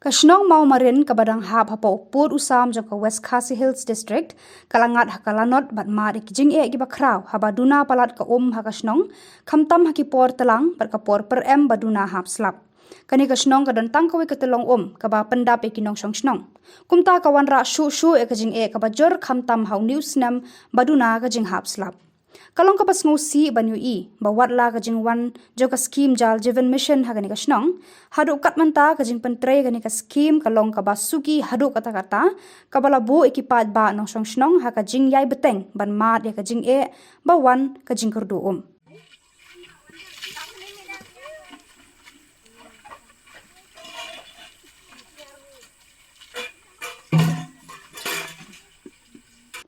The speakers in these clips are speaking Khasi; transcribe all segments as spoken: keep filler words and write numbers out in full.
Ka shnong Mawmarin kaba dang hap hapoh u pud u sam jong ka West Khasi Hills District, ka la ngat ha ka lanot bad mad ïa ki jingeh kiba khraw haba duna palat ka um ha ka shnong, khamtam ha ki por tlang bad ka por pyrem ba duna hap slap. Kane ka shnong ka don tang kawei ka tyllong um kaba pyndap ïa ki nongshong shnong. Kumta ka wanrah shuh shuh ïa ka jingeh kaba jur khamtam ha une u snem ba duna ka jinghap slap. Ka long kaba sngewsih ban ïohi ba wat la ka jingwan jong ka skhim Jal Jeevan Mission ha kane ka shnong, haduh katne mynta ka jingpyntrei ïa kane ka skhim ka long kaba suki haduh katta katta, kaba la buh ïa ki paidbah nongshong shnong ha ka jingïai bteng ban mad ïa ka jingeh ba wan ka jingkyrduh um.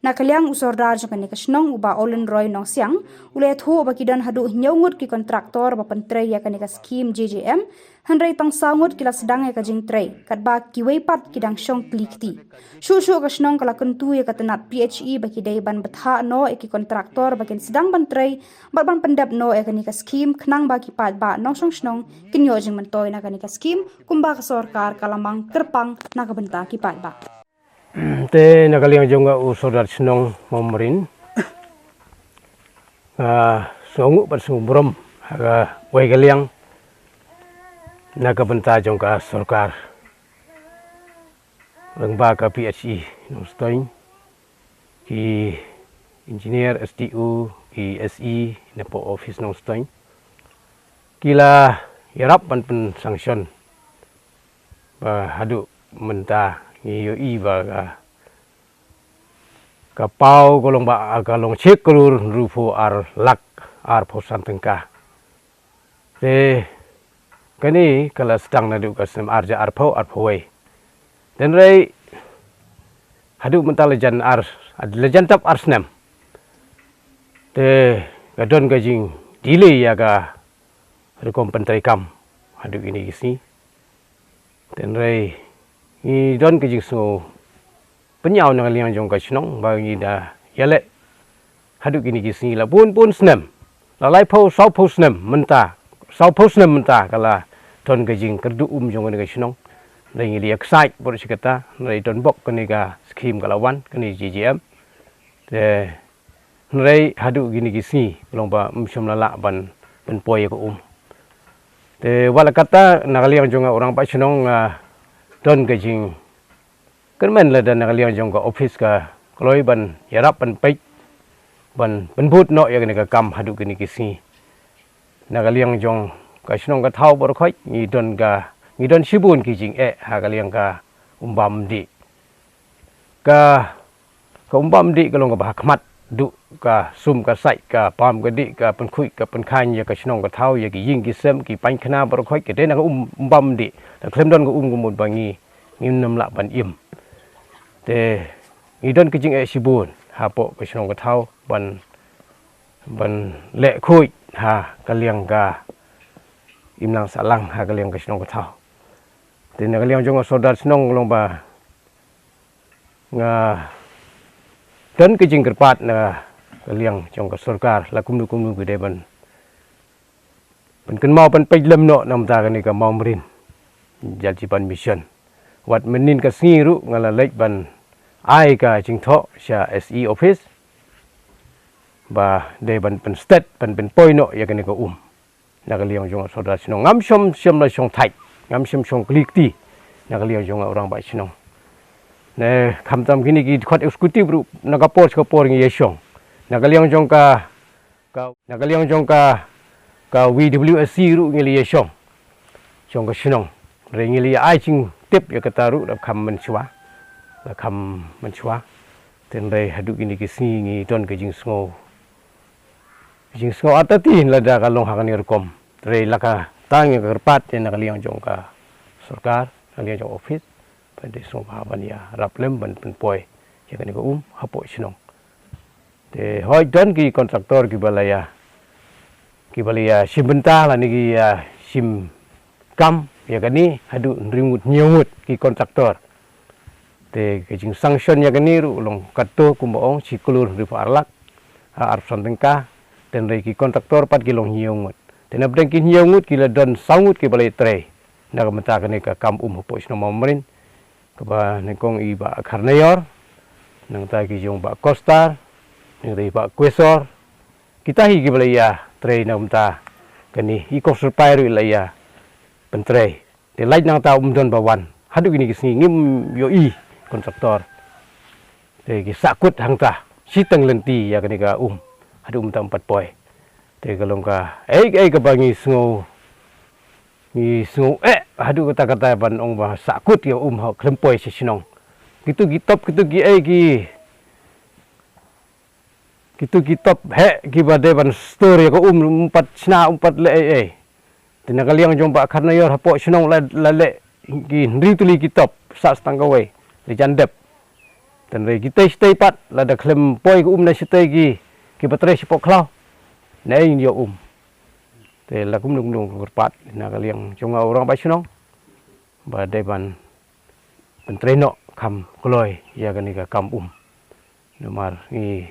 Na ka liang u Sordar jong kane ka shnong, u Bah Olin Roy Nongsiang, u la ïathuh ba ki don haduh hynñiew ngut ki kontraktor ba pyntrei ïa kane ka skhim J J M, hynrei tang saw ngut ki la sdang ïa ka jingtrei, katba kiwei pat ki dang shong kli kti. Shuh shuh ka shnong ka la kyntu ïa ka tnat P H E ba ki dei ban bthah noh ïa ki kontraktor ba kin sdang ban trei bad ban pyndep noh ïa kane ka skhim, khnang ba ki paidbah nongshong shnong kin ïoh jingmyntoi na kane ka skhim, kumba ka sorkar ka la mang kyrpang na ka bynta ki paidbah. Te na ka liang jong u Sordar shnong Mawmarin, nga sngewnguh bad sngewburom ha kawei ka liang na ka bynta jong ka sorkar lyngba ka P H E Nongstoiñ, ki engineer, S D O, ki S E na poh office Nongstoiñ, ki la ïarap ban pynsanction ba haduh mynta ngi ïohi ba ka, ka paw ka long ba ka long shi klur hynriewphew ar lak arphew san tyngka. Te kane ka la sdang naduh ka snem ar hajar arphew, arphew wei. Hynrei haduh mynta la jan ar, la jan tap ar snem. Te ka don ka jingdelay ïa ka rukom pyntreikam haduh kine ki sngi. Hynrei ngi don ka jingsngew pynïaw na ka liang jong ka shnong ba ngi da ïaleh haduh kine ki sngi la bun bun snem, la laiphew sawphew snem mynta, sawphew snem mynta ka la don ka jingkyrduh um jong kane ka shnong. Hynrei ngi la ïaksaid bad shi katta, hynrei donbok kane ka skhim ka la wan, kane J J M. Te hynrei haduh kine ki sngi long ba ym shym la lah ban pynpoi ïa ka um. Te wat la katta, na ka liang jong u rangbah shnong nga don ka jingkyrmen lada na ka liang jong ka office ka kloi ban ïarap ban peit ban pynbud noh ïa kane ka kam haduh kine ki sngi. Na ka liang jong ka shnong ka thaw baroh khoit ngi don ka, ngi don shibun ki jingeh ha ka liang ka umbam dih. Ka, ka umbam dih ka long kaba ha khmat, duh ka sum ka sait, ka pam ka dih, ka pynkhuid ka pynkhan ïa ka shnong ka thaw, ïa ki ïing ki sem, ki painkhna baroh khoit ka dei na ka um, umbam dih. Lada khlem don ka um ka mut ba ngi, ngim lah ban im. Te ngi don ka jingeh shibun hapoh ka shnong ka thaw ban, ban leh khuid ha ka liang ka imlang sahlang ha ka liang ka shnong ka thaw. Te na ka liang jong u Sordar shnong ka long ba nga don ka jingkyrpad na ka liang jong ka sorkar, la kumno kumno ki dei ban, ban kynmaw ban peit lem noh na ka bynta kane ka Mawmarin Jal Jeevan Mission. Wat mynnin ka sngi ruh nga la leit ban ai ka jingthoh sha S E office ba dei ban pynstet, ban pynpoi noh ïa kane ka um. Na ka liang jong u Sordar shnong ngam shym shym la shong thait, ngam shym shong kli kti na ka liang jong u rangbah shnong. Ne khamtam kine ki dkhot executive ruh na ka por sha ka por ngi ïa shong. Na ka liang jong ka, ka, na ka liang jong ka, ka W W S C ruh ngi la ïa shong, shong ka shnong. Hynrei ngi la ïa ai jingtip ïa kata ruh la kham mynshuwa, la kham mynshuwa. Hynrei haduh kine ki sngi ngi don ka jingsngew, jingsngew artatien lada ka long ha kane rukom. Hynrei la ka tang ïa ka kyrpad ïa na ka liang jong ka sorkar, na ka liang jong office, ban dei sngewbha ban ïarap lem ban pynpoi ïa kane ka um hapoh shnong. Te hooid don ki kontraktor kiba la ïa, kiba la ïa shim bynta lane ki ïa shim kam ïa kane haduh hynriew ngut hynñiew ngut ki kontraktor. Te ka jingsanction ïa kane ruh long katto kumba ong shi klur hynriewphew ar lak, ha, arphew san tyngka. Te hynrei ki kontraktor pat ki long hynñiew ngut. Te na pdeng ki hynñiew ngut ki la don saw ngut kiba la ïatrei. na ka bynta kane ka kam um hapoh shnong Mawmarin, kaba nyngkong i Bah Kharnaior, nangta ki jong Bah Kostar, nangta i Bah Kwesor, kita hi kiba la ïatrei na ka bynta kane, i Kong Syrpai ruh i la ïa pyntrei. Te lait nangta um don ba wan. Haduh kine ki sngi ngim ïohi kontraktor. Te ki sahkut hangta. Shiteng lynti ïa kane ka um. Haduh mynta um pat poi. Te ka long kaei kaei kaba ngi sngew, ngi sngew eh haduh katta katta ban ong ba sahkut ïa um ha khlem poi sha shnong. Kitu ki top, kitu kiei ki Kitu ki top heh kiba dei ban store ïa ka um, um pat shna, um pat leh ei ei. Te na ka liang jong Bah Kharnaior hapoh shnong la, la leh ki hynriew tylli ki top, sah tang kawei, la jan dep. Te hynrei kitei shatei pat, lada khlem poi ka um na shatei ki, kiba trei shapoh khlaw, naei ngin ïoh um. Te la kumno kumno kyrpad na ka liang jong nga u rangbah shnong ba dei ban pyntrei noh kham kloi ïa kane ka kam um. Namar ngi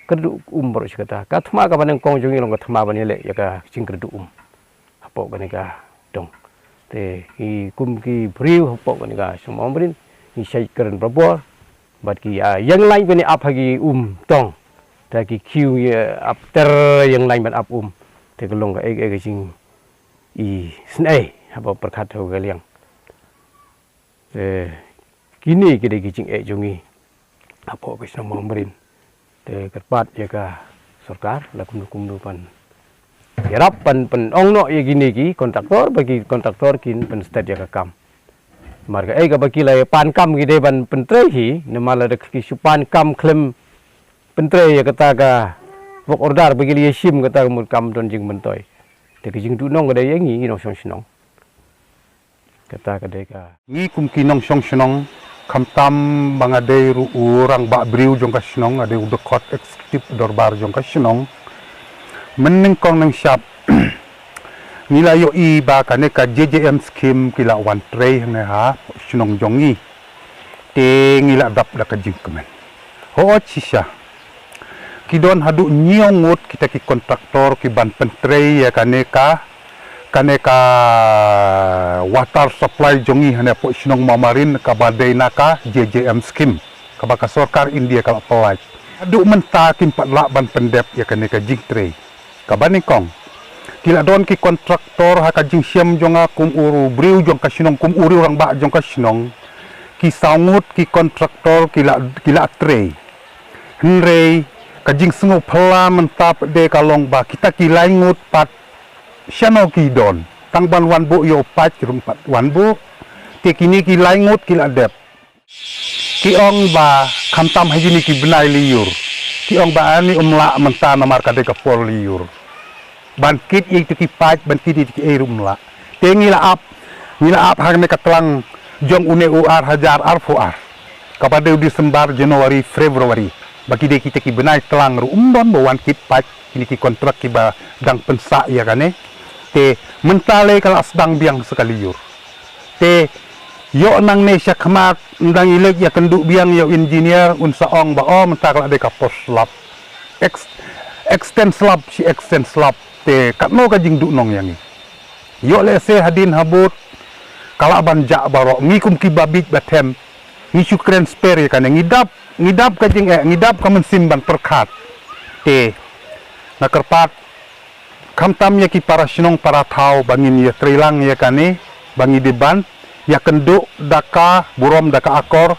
kyrduh um baroh shi katta. Ka thma kaba nyngkong jong ngi long ka thma ban ïaleh ïa ka jingkyrduh um hapoh kane ka dong. Te ngi kum ki briew hapoh kane ka shnong Mawmarin, ngi shait kren barabor bad ki, ah, ïeng lain ban ïa ap ha ki um tong. Te ki khiew ïa ap ter, ïeng lain ban ap um. Te ka long kaei kaei ka jingisynei haba pyrkhat ha ka liang. Te kine ki dei ki jingeh jong ngi hapoh ka shnong Mawmarin. Te kyrpad ïa ka sorkar la kumno kumno ban ïarap ban pynong noh ïa kine ki kontraktor, ba ki kontraktor kin pynsted ïa ka kam. Namar kaei kaba ki la ïa pan kam ki dei ban pyntrei hi, namar lada ki shu pan kam khlem pyntrei ïa kata ka work order ba ki la ïa shim, kata ka mut kam don jingmyntoi. Te ka jingduhnong ka dei ïa ngi, ngi nongshong shnong. Kata ka dei ka. Ngi kum ki nongshong shnong, khamtam ba nga dei ruh u rangbah briew jong ka shnong, nga dei u dkhot executive dorbar jong ka shnong. Mynnyngkong nyngshap ngi la ïohi ba kane ka J J M scheme ki la wan trei hangne ha shnong jong ngi. Te ngi la dap da ka jingkmen. Hooid shisha. Ki don haduh hynñiew ngut kita ki kontraktor ki ban pyntrei ïa kane ka, kane ka water supply jong ngi hangne hapoh shnong Mawmarin kaba dei na ka J J M scheme, kaba ka sorkar India ka la pynlait. Haduh mynta kim pat lah ban pyndep ïa kane ka jingtrei. Kaba nyngkong, ki la don ki kontraktor ha ka jingshem jong nga kum u briew jong ka shnong, kum u rangbah jong ka shnong. Ki saw ngut ki kontraktor ki la, ki la trei. Hynrei ka jingsngewphylla mynta pat de ka long ba kita ki lai ngut pat shano ki don. Tang ban wan buh ïa u paip ruh ym pat wan buh. Te kine ki lai ngut ki la dep. Ki ong ba khamtam ha kine ki bnai lyiur. Ki ong ba ani um lah mynta namar ka dei ka por lyiur. Ban kit ïa kito ki paip, ban kit ïa kito ki ei ruh um lah. Te ngi la ap, ngi la ap hangne ka tlang jong une u ar hajar arphew ar. Kaba dei u December, January, February. Ba ki dei kita ki bnai tlang ruh um don ba wan kit paip kine ki kontrak kiba dang pynsah ïa kane. Te mynta lei ka la sdang biang sa ka lyiur. Te ïoh nangne shakhmat, ynda ngi leit ïakynduh biang ïa u engineer, un sa ong ba o mynta ka la dei ka por slap. Ex-, extend slap, shi extend slap. Te katno ka jingduhnong ïa ngi. Ïoh lehse hadien habud ka lah ban jah baroh, ngi kum kiba bieit ba them. Ngi shu kren spare ïa kane, ngi dap, ngi dap ka jingeh, ngi dap ka mynsiem ban pyrkhat. Te nga kyrpad khamtam ïa ki para shnong para thaw ba ngin ïatrei lang ïa kane, ba ngi dei ban ïakynduh da ka burom da ka akor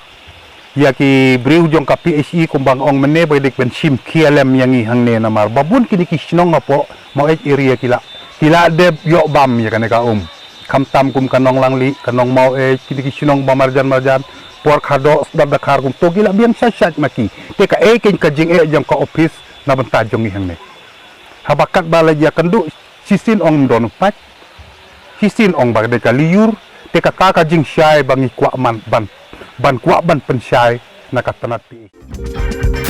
ïa ki briew jong ka P H E kumba nga ong mynne, ba dei ban shim khia lem ïa ngi hangne namar ba bun kine ki shnong hapoh Maweit area ki la, ki la dep ïoh bam ïa kane ka um. Khamtam kum ka Nonglangli, ka Nongmaweit, kine ki shnong ba marjan marjan, por khadoh Sdar Dakhar kumto ki la biang shait shait ma ki. Te kaei keiñ ka jingeh jong ka office na bynta jong ngi hangne. Haba katba la ïakynduh shisien ong ym don u paip. Shisien ong ba dei ka lyiur, te kata ka jingshai ba ngi kwah man ban, ban kwah ban pynshai na ka tnat P H E.